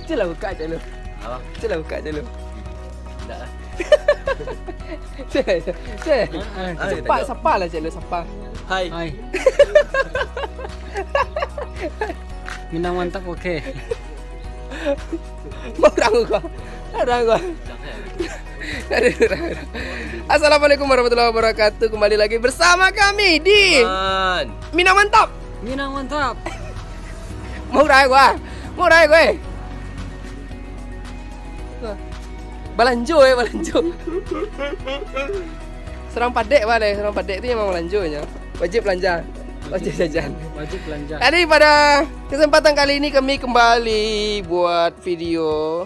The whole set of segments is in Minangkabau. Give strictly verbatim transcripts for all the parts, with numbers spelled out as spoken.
Culah buka cek lu. Abang. Culah buka cek lu. Ndak lah. Cek, cek. Ah, sapa, sapa lah cek lu, sapa. Hai. Hai. Minang mantap, oke. Mau orang gua. Orang gua. Jangan. Aduh, orang, orang. Assalamualaikum warahmatullahi wabarakatuh. Kembali lagi bersama kami di Man. Minang Mantap. Minang Mantap. Murah gua. Murah gua. Balanjo eh, balanjo. Surang padek baleh, surang padek tu memang balanjo nyo. Wajib balanja. Wajib jajan. Wajib balanja. Jadi pada kesempatan kali ini kami kembali buat video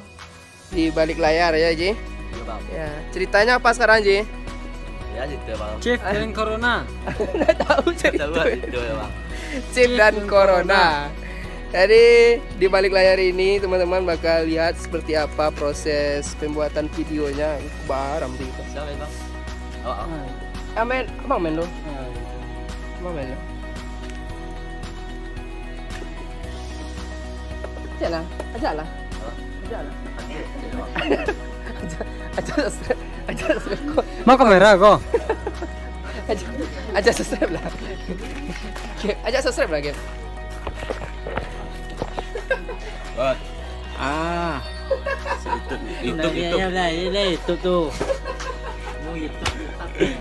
di balik layar ya, Ji. Iya, Bang. Ya, ceritanya apa sekarang, Ji? Ya, gitu, Bang. Chief dan Corona. Nggak tahu cerita. Tahu lah, gitu ya, Bang. Chief dan Corona. Jadi, di balik layar ini, teman-teman bakal lihat seperti apa proses pembuatan videonya. Bah, rambi itu. Siapa ya, Bang? Oh, oh. Nah. Ah, main, abang main lo. Nah, gitu. Abang main lo. Ajaklah, ajaklah. Ajaklah. Ajak, ajak subscribe, ajak subscribe ko. Mau kamera ko? Ajak, ajak subscribe lah. Ajak subscribe lah, Gap. Buat. Ah. YouTube, YouTube, YouTube. Ya, ya, ya, ya, YouTube tu. Mau YouTube, YouTube.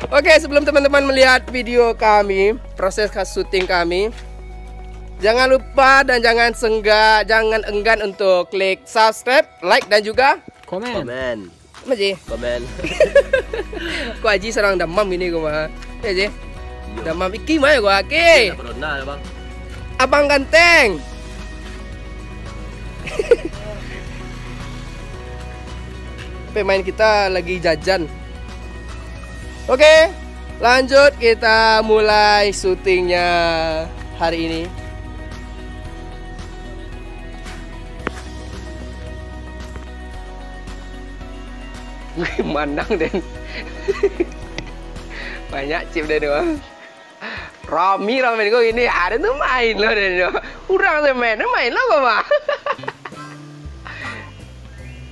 Oke, sebelum teman-teman melihat video kami, proses syuting kami, jangan lupa dan jangan sengga-, jangan enggan untuk klik subscribe, like, dan juga komen. Komen. Apa, Ji? Komen. Ko Aji surang damam gini ko mah. Ya, Ji? Iyo. Damam. Iki mah gua, Ki. Tidak pernah, ya, Bang. Abang ganteng. Pemain kita lagi jajan. Oke, lanjut kita mulai syutingnya hari ini. Wih, manang den. Banyak chip den tu, ah. Rami, rami ko ini, ada tu main lo den tu. Urang tu main, main lo ko mah.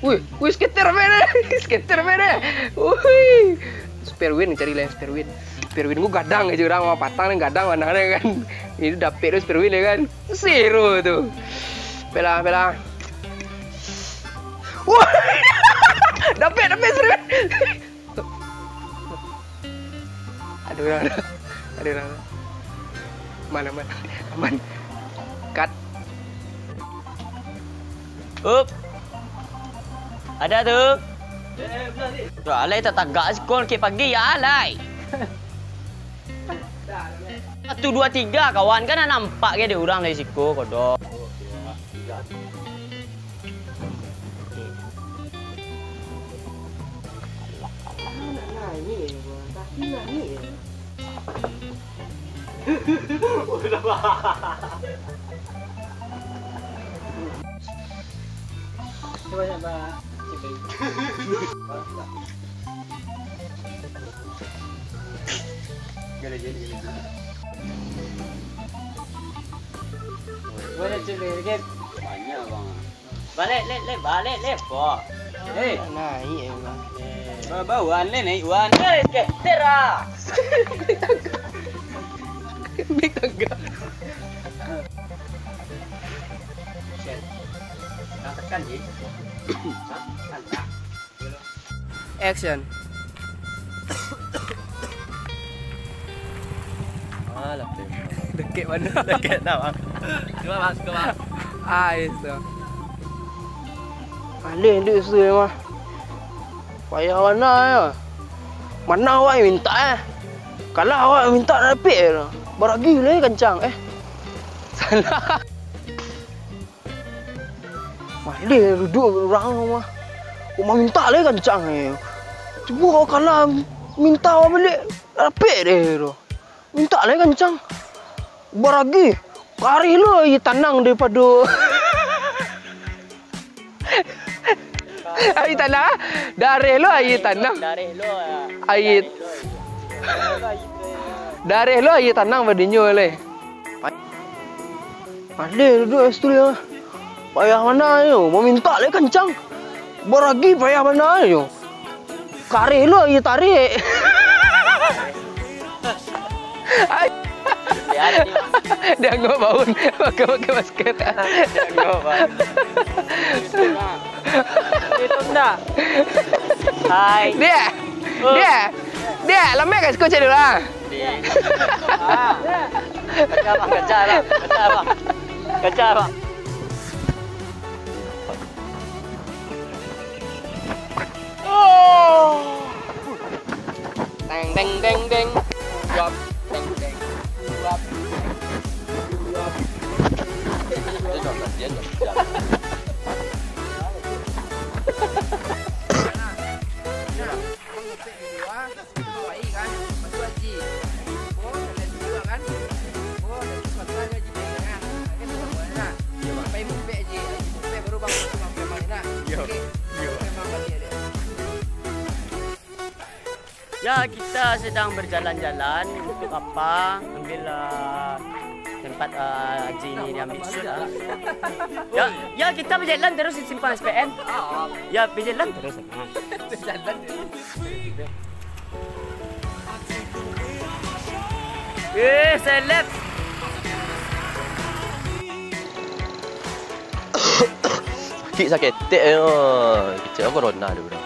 Wih, wih, skater main, skater main. Wih. Spare wheel cari lah, spare wheel. Spare wheel ko gadang aja urang, mah patang ni gadang mana kan. Ini dapek tu spare wheel ya kan. Zero tu. Pela, pela. Wah. Dapek, dapek spare wheel. Ada urang, ada urang. Aman, aman. Aman. Cut. Up. Ada tu. Tu alai tatagak sikon kek pagi ya alai. Satu, dua, tiga, kawan, kan nampak ke ada urang dari siko, kodok. Coba, coba. Boleh, cik, boleh, kan? Banyak, Bang. Balik, Lek, Lek, balik, Lek, po. Eh. Naik, ya, Bang. Ba-, bawaan, Lek, naik wan. Eh, geser, ah. Big tangga. Share. Nah, tekan, Ji. Hah? Tekan, nah. Action. Alah, Pim. Dekek mana? Dekek dah, Bang. Cuba, Bang, cuba. Ah, itu. Alih duit tu mah. Payah bana ya. Mana awak minta eh? Kalah awak minta dapik je lah. Baragi lah kancang eh. Salah. Maleh duduak urang tu mah. Kok mamintak lai kancang eh. Cubo kalau mintak awak baliak, rapek deh tu. Mintak lai kancang. Baragi. Kareh lo aia tanang daripado aia tanang, ah. Dareh lo aia tanang. Dareh lo, ah. Aia. Dareh lo aia tanang badinyo lai. Ade duduak situ yo. Payah bana yo, mamintak lai kancang. Baragi payah bana yo. Kareh lo iyo tarik. Ai. Dia angguk baun, pakai-pakai masker. Dia angguk baun. Itu ndak? Hai. Dia. Oh. Dia. Dia, lambek ka siko cek dulu lah. Di. Ah. Kejar, Bang, kejar, Bang. Kejar, Bang. Kejar, Bang. Oh. Deng, deng, deng, deng. Duap, deng, deng. Duap. Duap. Dia dah, dia dah. Pai kan, lepas tu Haji. Oh, dah tu juo kan. Oh, dah tu patah Haji pai kan. Kan tak apo lah. Pai mupek Haji. Haji mupek baru bang, bang preman lah. Yo. Okey. Yo. Preman balik dia. Ya, kita sedang berjalan-jalan untuk apa? Ambil, ah, tempat, ah, Haji ni diambil shoot, ah. Ya, ya, kita berjalan terus di simpang S P N. Ya, berjalan terus. Ah. Eh, seleb. Sakik saketek nyo. Kecek corona tu, bro.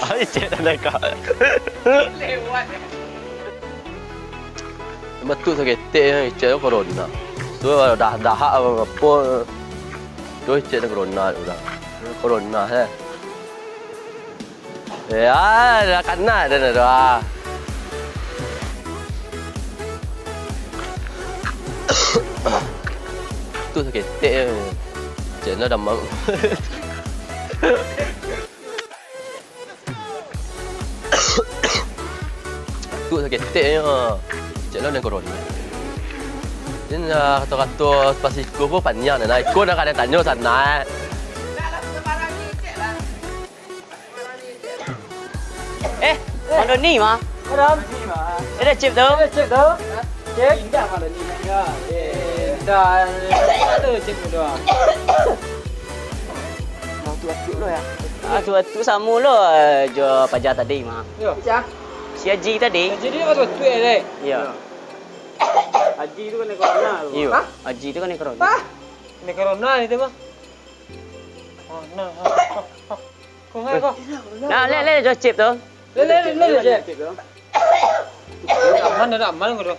Ai, cek tanah kau. Lewat. Batuk saketek nyo, kecek corona. Tu dah dahak apo. Tu cek corona tu dah. Corona, eh. Ya, dah kana dah, dah, dah. Tu saketek je. Cek no damam. Tu saketek je. Cek no nan corona. Ini dah kato-kato pas iko pun panjang dah. Iko dah kada tanyo sana. Eh, Bang Doni mah. Adam. Ada chip tu. Ada chip tu. Chip. Indah Bang Doni mainnya. Eh, indah. Ada chip tu doang. Mau tu atuk lo ya. Ah, tu atuk samo lo, eh, jo paja tadi mah. Yo. Siapa? Si Haji tadi. Jadi apa tu atuk ya, Dek? Iya. Haji tu kan corona tu. Iya. Hah? Haji tu kan corona. Hah? Ini corona itu mah. Oh, nah. Kau ngai kau. Nah, le, le, jo chip tu. Le, le, le, le, chip. Aman, dah aman kau tu.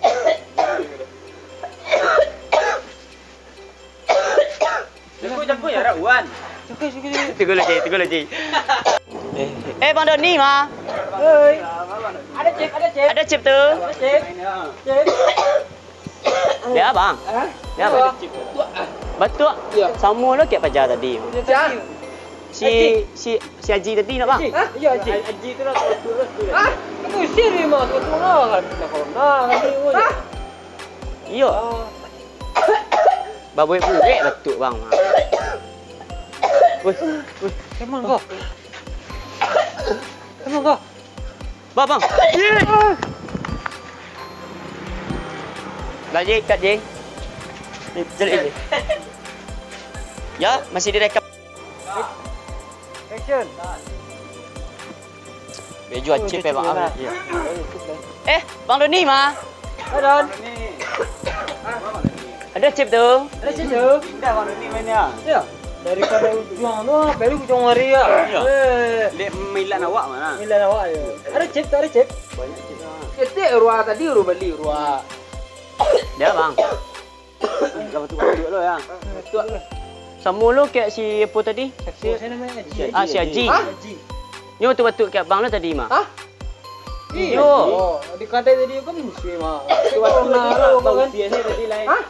Jago, jago, ya, Wan. Jago, jago, jago. Tunggu lagi, tunggu lagi. Eh, Bang Doni mah. Hei. Ada chip, ada chip. Ada chip tu. Ada chip. Chip. Ya, Bang. Hah? Ya, Bang. Batuk. Iya. Samo lo kayak paja tadi. Iya, tadi. Si, Haji. Si, si Haji tadi nak, Bang? Haji. Hah? Iya, Haji. Haji tu lah, batuk lah tu. Hah? Aku usir dia, Mak. Aku tolong lah. Nak corona, kan, dia pun. Hah? Iyo. Ah. Babuek-buek batuk, Bang. Wih, wih. Emang kau? Emang kau? Bang, bang. Dah, Ji, cut, Ji. Ni, cari, Ji. Ya, masih direkam. Action. Baju acip, eh, Bang. Iya. Eh, Bang Doni mah. Hai, Don. Ada chip tu. Ada chip tu. Indah Bang Doni mainnya. Ya. Daripada ujuang tu, ah, baru ujuang hari ya. Iya. Eh. Dek milan awak mana? Milan awak ya. Ada chip tu, ada chip. Banyak chip. Ketek ruah tadi, ruah bali ruah. Dia, Bang. Lah batuk-batuk lo ya. Batuk. Samo lo kayak si apo tadi? Siapa sih namanya? Haji. Ah, si Haji. Hah? Haji. Nyo batuk-batuk kayak abang lo tadi mah. Hah? Iyo. Oh, di kadai tadi kan musim mah. Batuk-batuk corona tadi, lo, Bang, kan? Usia saya tadi lain. Hah?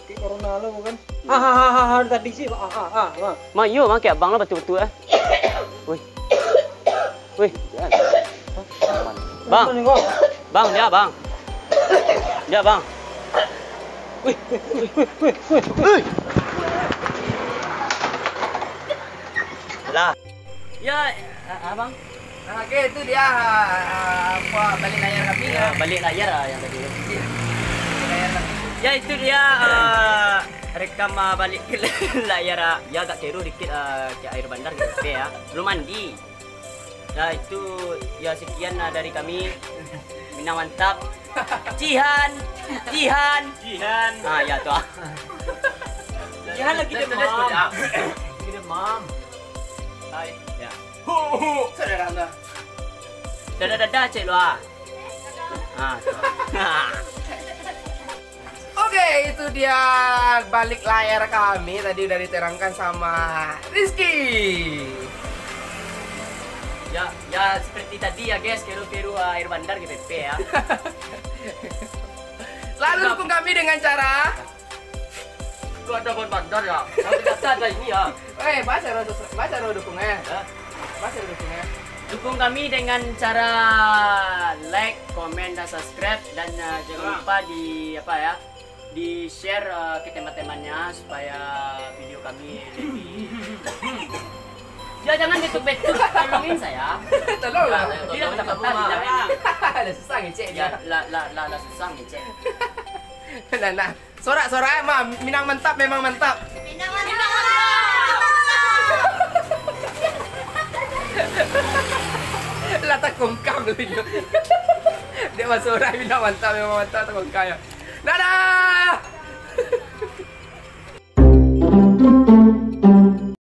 Kayak corona lo, Bang, kan? Ah, ah, ah, ah, ah, tadi sih, ah, ah, ah, ah. Mah iyo, Bang, kayak abang lo batuk-batuk, eh. Woi. Wih. Bang. Bang, dia, Bang. Dia, Bang. Wih, wih, wih, wih, wih. Lah. Ya, a-, abang. Nah, oke, itu dia, ah, apa, balik layar kami, ya. Ya, balik layar, ah, yang tadi. Iya. Balik layar kami. Ya, itu dia, eh, rekam, eh, balik ke layar, ah. Ya, agak keruh dikit, eh, kayak air bandar gitu, ya. Belum mandi. Ya, itu, ya, sekian, eh, dari kami. Minang mantap. Cihan, Cihan. Cihan. Ah, ya, tuh. Cihan lagi demam. Lagi demam. Hai. Ya. Hu, hu. Sudah dah. Dadah, dadah, cek lu, ah. Ah, tuh. Oke, itu dia balik layar kami tadi udah diterangkan sama Rizky. Ya, ya seperti tadi ya guys, keruh-keruh, ah, air bandar G P P ya. Selalu dukung kami dengan cara Kok ada ban bandar ya? Yang ternyata ada ini ya. Eh, baca dulu, baca dulu dukungnya. Hah? Baca dulu dukungnya. Dukung kami dengan cara like, komen, dan subscribe, dan, uh, jangan lupa di apa ya, di share, uh, ke teman-temannya supaya video kami lebih. Ya, jangan betuk-betuk, tolongin saya. Tolonglah. Tidak mendapatkan, tidak. Lah susah ngecek dia. Ya, lah, lah, lah, lah susah ngecek. Nah, nah. Sorak-sorak, eh, Mam. Minang mantap, memang mantap. Minang mantap. Lah takongkam tu inyo. Dek basorak, Minang mantap, memang mantap, takongkam yo. Dadah.